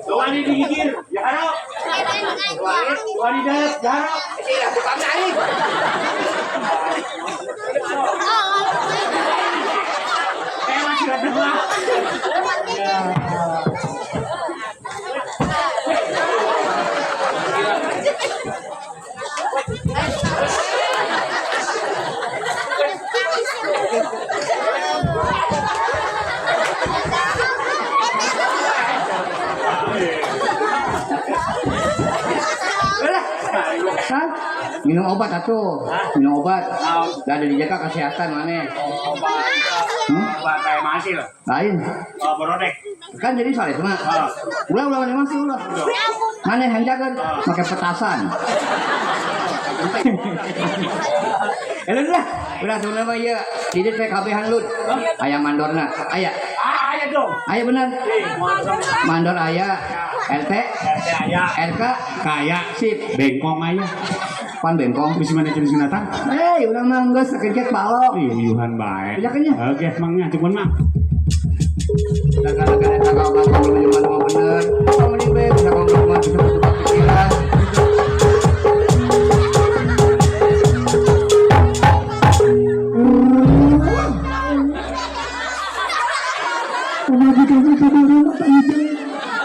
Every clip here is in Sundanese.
Wani digigir, ya harap. Wani darat, ya harap. Iya, bukan aing. Kayak masih ada lah. Udah. Hah? Minum obat atuh. Minum obat. Gak ada dijaga kesehatan mana. Hmm? Obat kayak masih loh. Lain. Oh, borodek. Kan jadi soalnya mah. Ulah ulah mana masih ulah. Mana yang jaga pakai petasan. Eh udah, udah sebenarnya mah ieu di dieu teh kabehan lut. Aya mandorna, aya. Ah, aya dong. Aya bener. Ih, mau sama Mandor aya, RT, RT aya. RK, Kaya sip. Bengkong aya. Pan bengkong. Bisi mana jenis binatang? Eh, urang mah geus sakencet balok. Ih, uyuhan bae. Bejakeunnya. Oke, mangnya cuman mah. Gara-gara eta ngobrol jeung mah bener. Kamu mending be bisa ngobrol mah bisa bertukar pikiran. Pamajikan ka kamari mata ide.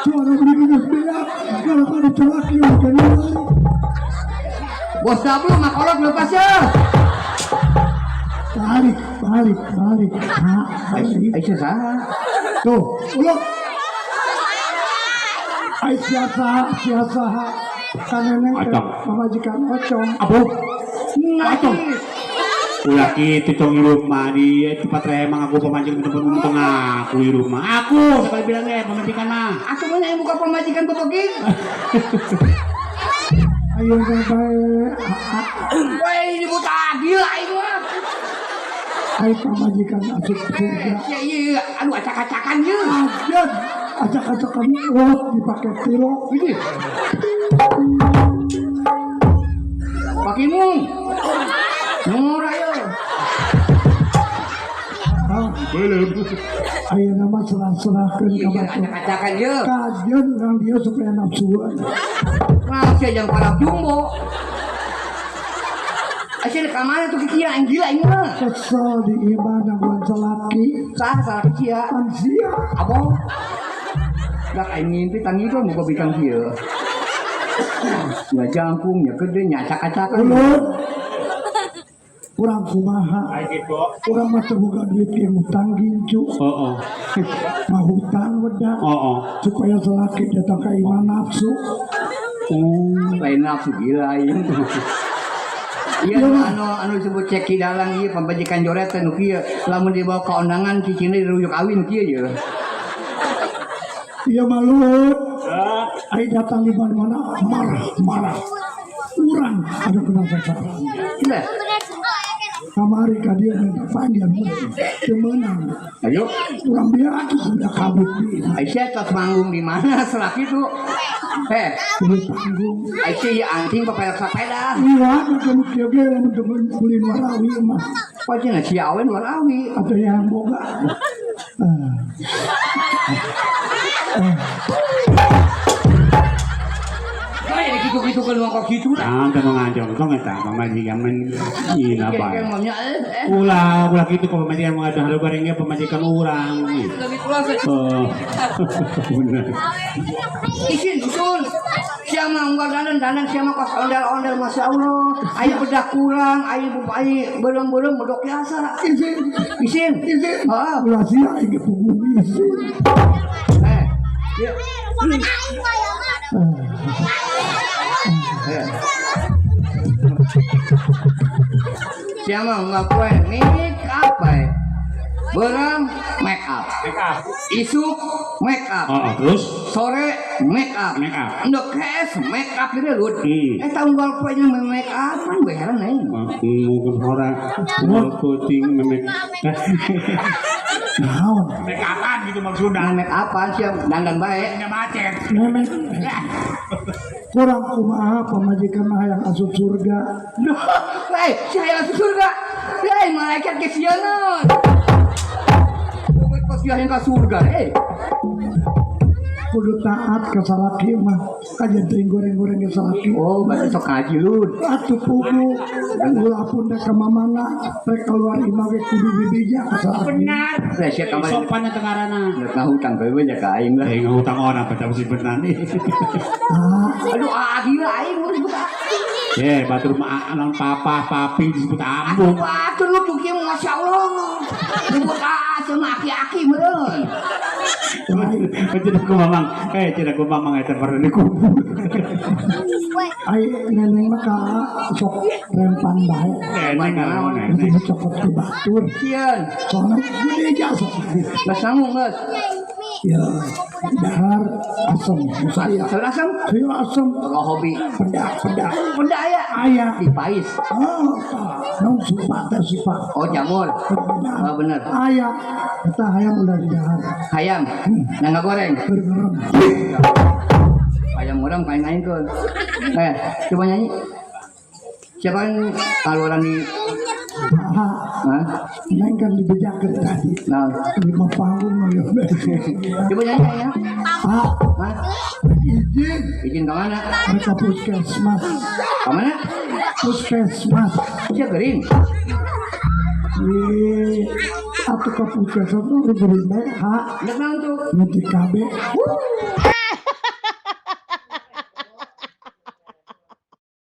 Suara beri geus beak. Kalau kada celaki keluar. Bos Dablu mah kolot lepas ya. Balik, balik, balik. Ha, balik. Aisyah saha? Tuh, uluk. Ai siapa, siapa kaneneng teh Acong. pamajikan ocong. Aduh, Najis. Ulah kitu cong hirup mah di tempat remang aku pamajikan tempat untung aku hirup mah. Aku sekali bilang eh pamajikan mah. Atuh mana yang buka pamajikan bebeging? Ayo sampai Woi, disebut adil aing mah. ai pamajikan asup surga. Ya iya, aduh acak-acakan ye. Ajan, acak-acakan lot dipakai tiro. Ini. Pakimung. Ngora yo. Ah, Belum. ayo nama serah-serahkeun ka Iya, batur. acak-acakan ye. Kajian urang dia supaya nafsuan. Rahasia yang para jumbo. Aisyah ka mana tuh kikia aing gila aing mah. Kesel di imah nangguan salaki. Saha salah kikia. Pan sia. Abo. Dak aing ngimpi tangi tuh muka bikang kieu. Ya jangkung, ya gede, nya acak-acakan. Ulun. Urang kumaha. Kayak gitu. Urang mah teu boga duit ge ngutang gincu. Oh, oh. Mah hutang wedak. Oh, oh. Supaya salaki datang ka imah nafsu. Oh. Lain nafsu gila ieu. Iya anu anu disebut ceki dalang ieu pamajikan joret teh nu kieu. Lamun dibawa ke undangan cicingna dirujuk kawin kieu ye. Iya malu. Ah, Ai datang di mana-mana marah, marah. Urang anu kena sasaran. Gila. Kamari ka dia minta pandian teu meunang. Ayo, Urang biar sudah kabut di Aisyah tos manggung di mana selaki itu? Eh, di panggung. Aisyah ya anting papelok sepeda. Iya, nu kieu ge lamun teu beli warawi mah Pasti si awen warawi. atau yang boga. Ah. Nah, jadi gitu-gitu kan kok gitu lah. Ah, teu ngajong eta pamajikan men ina bae. Kayak eh. Ulah, ulah kitu ka pamajikan mah ada halu barengnya pamajikan urang. Oh. Bener. Isin dusun. Siapa unggal dandan dandan siapa kos ondel-ondel masya Allah. Ayo bedak kurang, ayo ayo belum-belum bedok biasa. Izin, Isin. izin. Ah. Ulah sia aing ge puguh izin. Eh. Ya. Ah. Eh. Siapa unggal kue make up eh. Berang make up. Make up. Isuk make up. Oh, oh, terus Sore make up. Make up. Ndek kes make up gitu lud. Hmm. Eh unggal poe nya make up kan gue heran eh. Mungkin ora mau puting memek. Naon? Make upan gitu maksudnya. Make upan sih dandan bae. Punya macet. Memek. Kurang kumaha pamajikan mah hayang asup surga. Duh, eh, si hayang asup surga. Eh, malaikat ke sieun. Kos hayang ka surga, eh. Kudu taat ka salaki mah. Kajian teuing goreng-goreng ke salaki. Oh, berarti sok ngaji lu. Atuh pugu ulah pun rek ka mamana rek keluar imah ge kudu bibija ka salaki. Benar. Lah sia kamari. Sopan eta ngaranna. Rek ngahutang we nya ka aing lah. Eh ngahutang orang pada mesti benar nih. Ah, Aduh, ah gila aing mun disebut ah. Eh, batur mah naon papa papi disebut ambung. Aduh, atuh lu tuh kieu Masya Allah. Disebut ah sama aki-aki meureun. lain. Cenah ku mamang, eh cenah ku mamang eta pernah dikubur. Ai neneng mah ka sok rempan bae. Neneng ngaran Nanti neneng. dicokot ku batur. Sieun. Soalnya gede aja sok. Geus sanggup geus. Ya, dahar asem saya. Sayur asem. Sayur asem Oh, hobi. pedak pedak. Benda aya. Aya. Dipais. Oh, non sifat teh sifat. Oh, jamur. Oh, bener. Aya, kita hayam udah di dahar. Hayam. Nangga goreng. Bergerem. Ayam orang kain aing keun. Eh, coba nyanyi. Siapa yang kalau orang di Ah, Hah? neng kan dibejakeun tadi. Nah, Lima panggung ya. coba nyanyi ya. Ah, Hah? izin Izin ke mana? mereka puskesmas. Ke mana? Puskesmas. Sia kering. Ih, atuh ka puskesmas nu diberi bae ha Nek naon tuh? nyuntik KB.